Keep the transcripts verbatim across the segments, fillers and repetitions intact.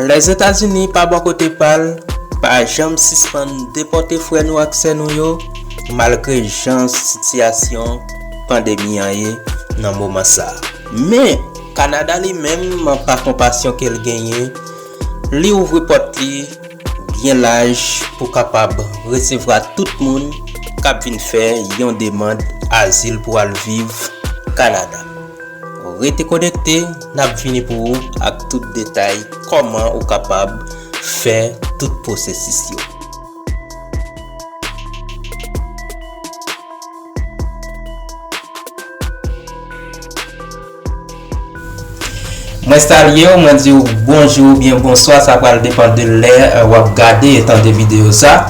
Lèzetazini, pa bò kote pa l, pa janm sispann depòte frè nou ak sè nou yo, malgre jan sitiyasyon pandemi an ye nan moman sa a. Men, Kanada li menm, pa konpasyon ke l genyen, li ouvri pòt li byen laj pou kapab resevwa tout moun k ap vin fè yon demann azil pou al viv Kanada. Rete konekte, n ap vini pou ou ak tout detay kòman ou kapab fè tout pwosesis yo. Mwen salye w, mwen di w bonjou oubyen bonswa, sa pral depann de lè, eh, w ap gade e tande videyo sa.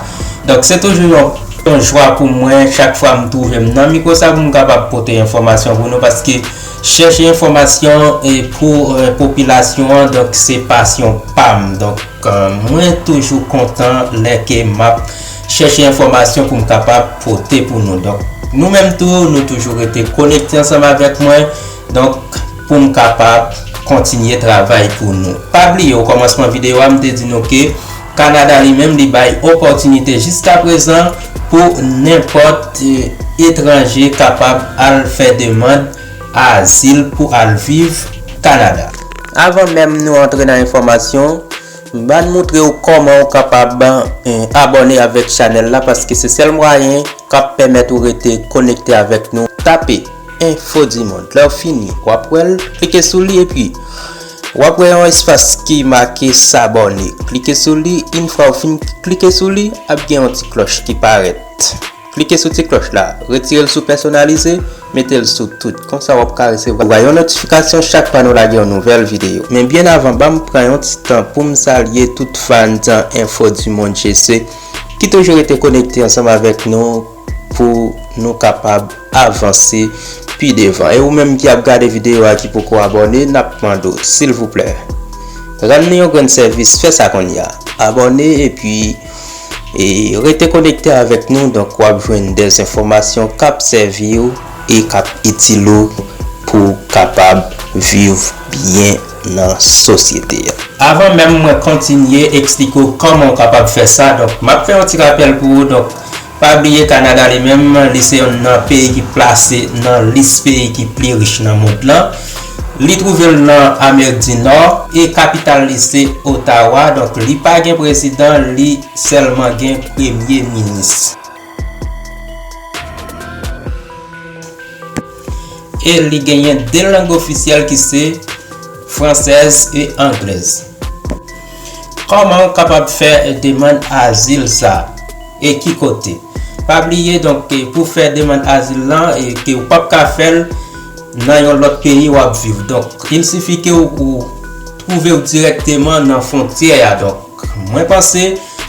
Donk, se toujou yon, yon jwa pou mwen chak fwa m twouve m nan mikwo sa pou m kapab pote enfòmasyon pou nou, paske chèche enfòmasyon e pou, eh, popilasyon an, donk, se pasyon pa m. Donk, eh, mwen toujou kontan lè ke m ap chèche enfòmasyon pou m kapab pote pou nou. Donk, nou menm tou, nou toujou rete konekte ansanm avèk mwen. Donk, pou m kapab kontinye travay pou nou. Pa bliye, okòmansman videyo a, m te di nou ke Kanada li menm, li bay opòtinite jiskaprezan pou nenpòt, eh, etranje kapab al fè demann azil pou al viv Kanada. Avan menm nou antre nan enfòmasyon, m ban moutre w kòman w kapab, eh, abòne avèk chanèl la, paske se sèl mwayen k ap pèmèt ou rete konekte avèk nou. Tape Info du Monde. Lè w fini, w ap wè l, klike sou li, epi w ap wè yon espas ki make s'abonner. Klike sou li, yon fwa w fin klike sou li, ap gen yon ti klòch ki parèt. Klike sou ti klòch la, retire l sou pèsonalize, mete l sou tout. Konsa w ap ka resevwa yon notifikasyon chak fwa nou lage yon nouvèl videyo. Men byen avan, ban m pran yon ti tan pou m salye tout fan Info du Monde G C ki toujou rete konekte ansanm avèk nou pou nou kapab avanse pi devan. E ou menm ki ap gade videyo a ki poko abòne, n ap mande w, silvouplè, rann nou yon grenn sèvis, fè sa kounye a. Abòne epi, e, rete konekte avèk nou, donk w ap jwenn de enfòmasyon k ap sèvi w e k ap itil ou pou w kapab viv byen nan sosyete a. Avan menm mwen kontinye eksplike w kòman w kapab fè sa, donk, m ap fè yon ti rapèl pou ou. Donk, pa bliye, Kanada li menm, li se yonn nan peyi ki plase nan lis peyi ki pi rich nan mond lan. Li twouve l nan Amerik di Nò e kapital li se Ottawa. Donk, li pa gen prezidan, li sèlman gen premye minis. E li genyen de lang ofisyèl ki se fransèz e anglèz. Kòman w kapab fè demann azil sa? E ki kote? Pa bliye, donk, ke pou fè demann azil lan, e ke w p ap ka fè l nan yon lòt peyi w ap viv. Donk, il sifi ke w, ou twouve w dirèkteman nan fwontyè a. Donk, mwen panse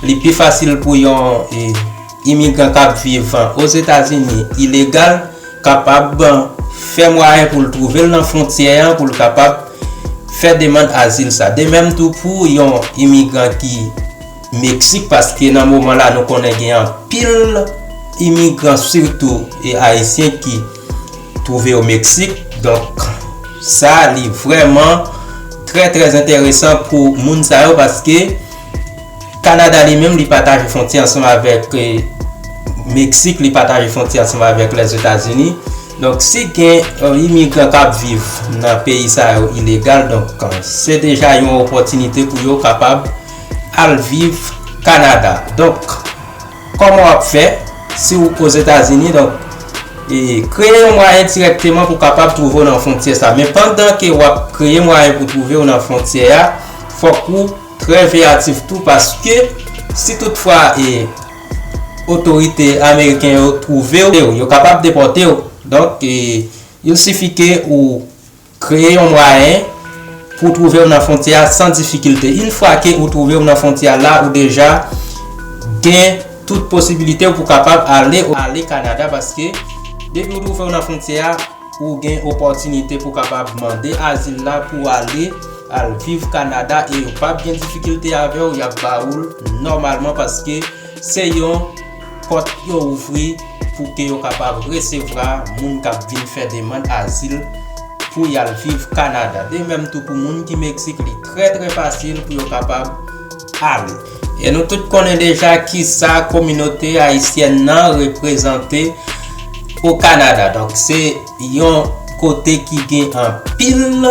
li pi fasil pou yon, e, imigran k ap viv Ozetazini ilegal kapab fè mwayen pou l twouve l nan fwontyè an, pou l kapab fè demann azil sa. De menm tou pou yon imigran ki Meksik, paske nan moman la, nou konnen gen anpil imigran, sitou e ayisyen, ki twouve yo Meksik. Donk, sa, li vrèman trè, trè enteresan pou moun sa yo, paske Kanada li menm, li pataje fwontyè ansanm avèk, eh, Meksik, li pataje fwontyè ansanm avèk Lèzetazini. Donk, si gen, eh, imigran k ap viv nan peyi sa yo ilegal, donk, eh, se deja yon opòtinite pou yo kapab al viv Kanada. Donk, kòman w ap fè si w Ozetazini? Donk, e, kreye yon mwayen dirèkteman pou w kapab twouve w nan fwontyè sa. Men pandan ke w ap kreye mwayen pou twouve w nan fwontyè a, fòk ou trè veyatif tou, paske si toutfwa, e, otorite ameriken yo twouve w, yo kapab depòte w. Donk, e, il sifi ke ou kreye yon mwayen pou w twouve w nan fwontyè a san difikilte. Yon fwa ke ou twouve w nan fwontyè a la, ou deja gen tout posibilite w pou kapab ale, ale Kanada, paske depi w twouve w nan fwontyè a, ou gen opòtinite pou kapab mande azil la pou w ale, al viv Kanada, e yo p ap gen difikilte avè w, y ap ba ou l nòmalman, paske se yon pòt yo ouvri pou ke yo kapab resevwa moun k ap vin fè demann azil pou y al viv Kanada. De menm tou pou moun ki Meksik, li trè, trè fasil pou yo kapab ale. E nou tout konnen deja kisa kominote ayisyèn nan reprezante o Kanada. Donk, se yon kote ki gen anpil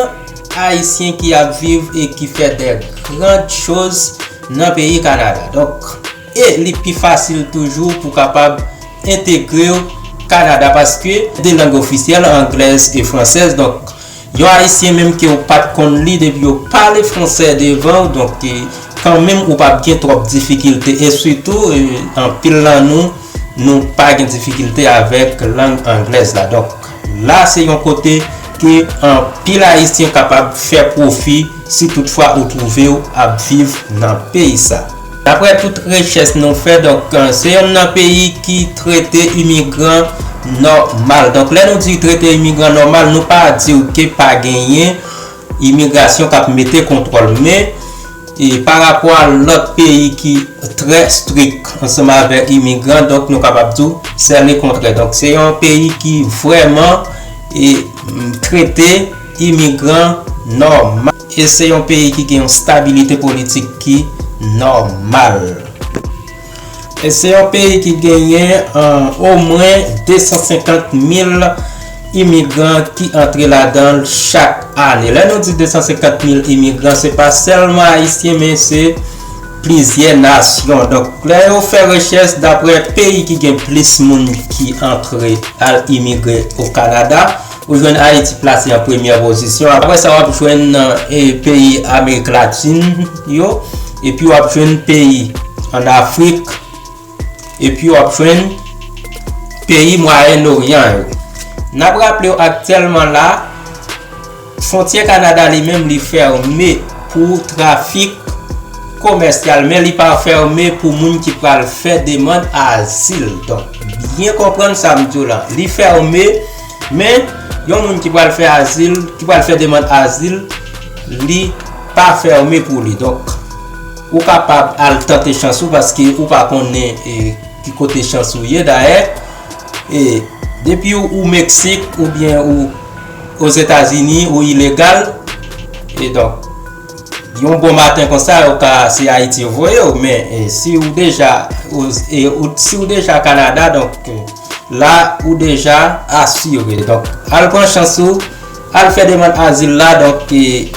Ayisyen ki ap viv e ki fè de grandes choses nan peyi Kanada. Donk, e li pi fasil toujou pou kapab entegre w Kanada, paske de lang ofisyèl, anglèz e fransèz. Donk, yon Ayisyen menm ke w pa t konn li, depi yo pale fransè devan w, donk, e, kanmenm ou p ap gen twòp difikilte. E sitou, e, anpil nan nou, nou pa gen difikilte avèk lang anglèz la. Donk, la se yon kote ke anpil Ayisyen kapab fè pwofi si toutfwa ou twouve w ap viv nan peyi sa. Daprè tout rechèch nou fè, donk, se yonn nan peyi ki trete imigran nòmal. Donk, lè nou di trete imigran nòmal, nou pa di w ke pa genyen imigrasyon k ap mete kontwòl, men, e, pa rapò a lòt peyi ki trè strik ansanm avèk imigran, donk, nou kapab di w se le kontrè. Donk, se yon peyi ki vrèman, e, trete imigran nòmal. E se yon peyi ki gen yon stabilite politik ki nòmal. E se yon peyi ki genyen, e, omwen de san senkant mil imigran ki antre ladan l chak ane. Lè nou di de san senkant mil imigran, se pa sèlman Ayisyen, men se plizyè nasyon. Donk, lè yo fè rechèch, daprè peyi ki gen plis moun ki antre al imigre o Kanada, ou jwenn Ayiti plase an premyè pozisyon. Apre sa, w ap jwenn, e, peyi Amerik Latin yo, epi w ap jwenn peyi ann Afrik, epi w ap jwenn peyi Mwayen Oryan yo. N ap raple w, aktyèlman la, fwontyè Kanada li menm li fèmen pou trafik komèsyal, men li pa fèmen pou moun ki pral fè demann azil. Donk, byen konprann sa m di w la. Li fèmen, men yon moun ki pral fè azil, ki pral fè demann azil, li pa fèmen pou li. Donk, ou kapab al tante chans ou paske ou pa konnen, e, ki kote chans ou ye. Dayè, e, depi ou, ou Meksik oubyen ou Ozetazini, ou ilegal. E donk, yon bon maten konsa, yo ka, se Ayiti yo voye w, men, e, si ou deja, o, e, ou, si ou deja Kanada, donk, e, la, ou deja asire. Donk, al pran chans ou, al fè demann azil la, donk, e,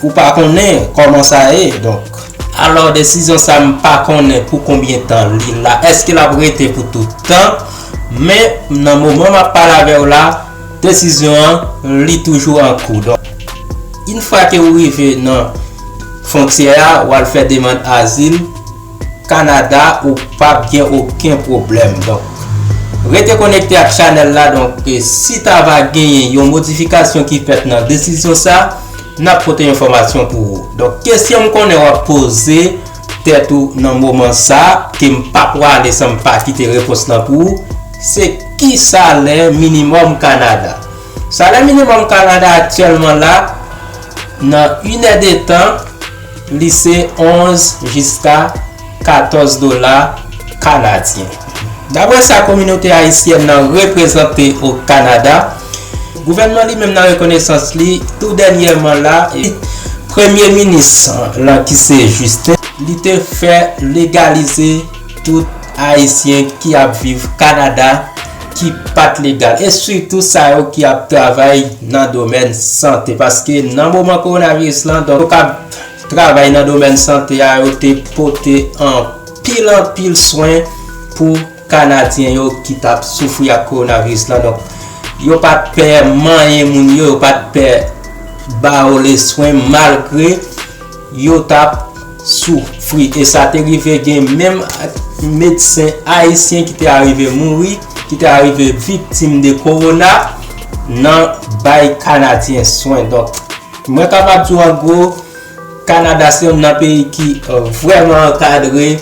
ou pa konnen kòman sa ye. Donk, alò, desizyon sa, m pa konnen pou konbyen tan li la. Èske l ap rete pou tout tan? Men, nan moman m ap pale avè w la, desizyon an, li toujou an kou. Donk, yon fwa ke ou rive nan fwontyè a, w al fè demann azil Kanada, ou p ap gen okenn pwoblèm. Donk, rete konekte ak chanèl la. Donk, e, si ta va genyen yon modifikasyon ki fèt nan desizyon sa, n ap pote enfòmasyon pou ou. Donk, kesyon m konnen w ap poze tèt ou nan moman sa, ke m pa pwale san m pa kite repons lan pou ou, se ki salè minimòm Kanada? Salè minimòm Kanada aktyèlman la, nan inè de tan, li se onz jiska katòz dola kanadyen. Daprè sa kominote ayisyèn nan reprezante o Kanada, gouvènman li menm nan rekonesans li, tou dènyèman la, e, premye minis lan ki se Justin, li te fè legalize tout Ayisyen ki ap viv Kanada ki pa t legal, e sitou sa yo ki ap travay nan domèn sante, paske nan moman kowonaviris lan, donk, yo k ap travay nan domèn sante a, yo te pote anpil, anpil swen pou Kanadyen yo ki t ap soufri ak kowonaviris lan. Donk, yo pa t pè manyen moun yo, yo pa t pè ba yo leswen, malgre yo t ap soufri. E sa te rive gen menm medsen ayisyen ki te arive mouri, ki te arive viktim de kowona nan bay Kanadyen swen. Donk, mwen kapab di w an gwo, Kanada se youn nan peyi ki, e, vrèman ankadre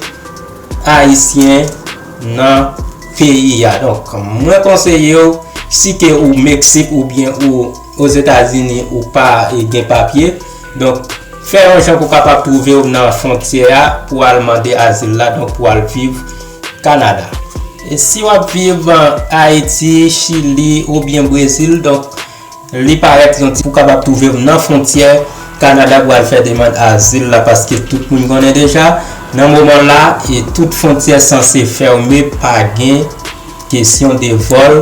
Ayisyen nan peyi a. Donk, mwen konseye w, si ke ou Meksik oubyen ou Ozetazini, ou pa, e, gen papye, donk, fè yon jan pou w kapab twouve w nan fwontyè a pou w al mande azil la, donk, pou w al viv Kanada. E si w ap viv, e, Ayiti, Chili oubyen Brezil, donk, Li parèt yon ti pou kapab twouve w nan fwontyè Kanada pou al fè demann azil la, paske tout moun konnen deja, nan moman la, e tout fwontyè sanse fèmen, pa gen kesyon de vòl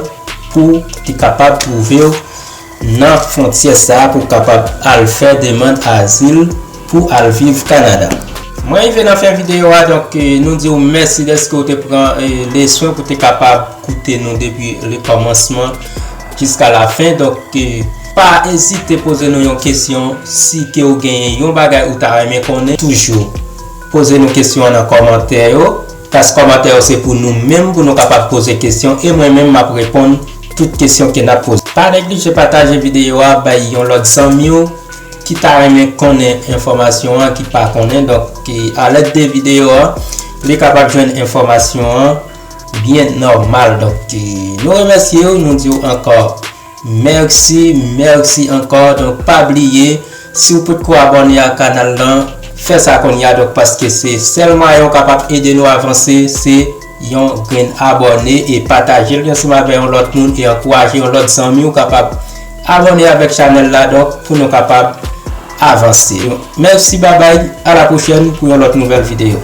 pou te kapab twouve w nan fwontyè sa a pou kapab al fè demann azil pou al viv Kanada. Mwen rive nan fen videyo a, donk, eh, nou di w mèsi dèske w te pran, eh, leswen pou te kapab koute nou depi le kòmansman jiska la fen. Donk, eh, pa ezite poze nou yon kesyon si ke w genyen yon bagay ou ta renmen konnen. Toujou poze nou kesyon an nan kòmantè yo. Pas kòmantè yo se pou nou menm pou nou kapab poze kesyon e mwen menm m ap reponn tout kesyon ke n ap poze. Pa neglije pataje videyo a bay yon lòt zanmi w ki ta renmen konnen enfòmasyon an, ki pa konnen. Donk, eh, alèd de videyo a, li kapab jwenn enfòmasyon an byen nòmal. Donk, eh, nou remèsye w, nou di w ankò mèsi, mèsi ankò. Donk, pa bliye, si w potko abòne a kanal lan, fè sa kounye a, donk, paske se sèl mwayen w kapab ede nou avanse, se yon grenn abòne e pataje l ansanm avè yon lòt moun e ankouraje yon lòt zanmi w kapab abòne avèk chanèl la, donk, pou nou kapab avanse. Mèsi, babay, a la pwochèn pou yon lòt nouvèl videyo.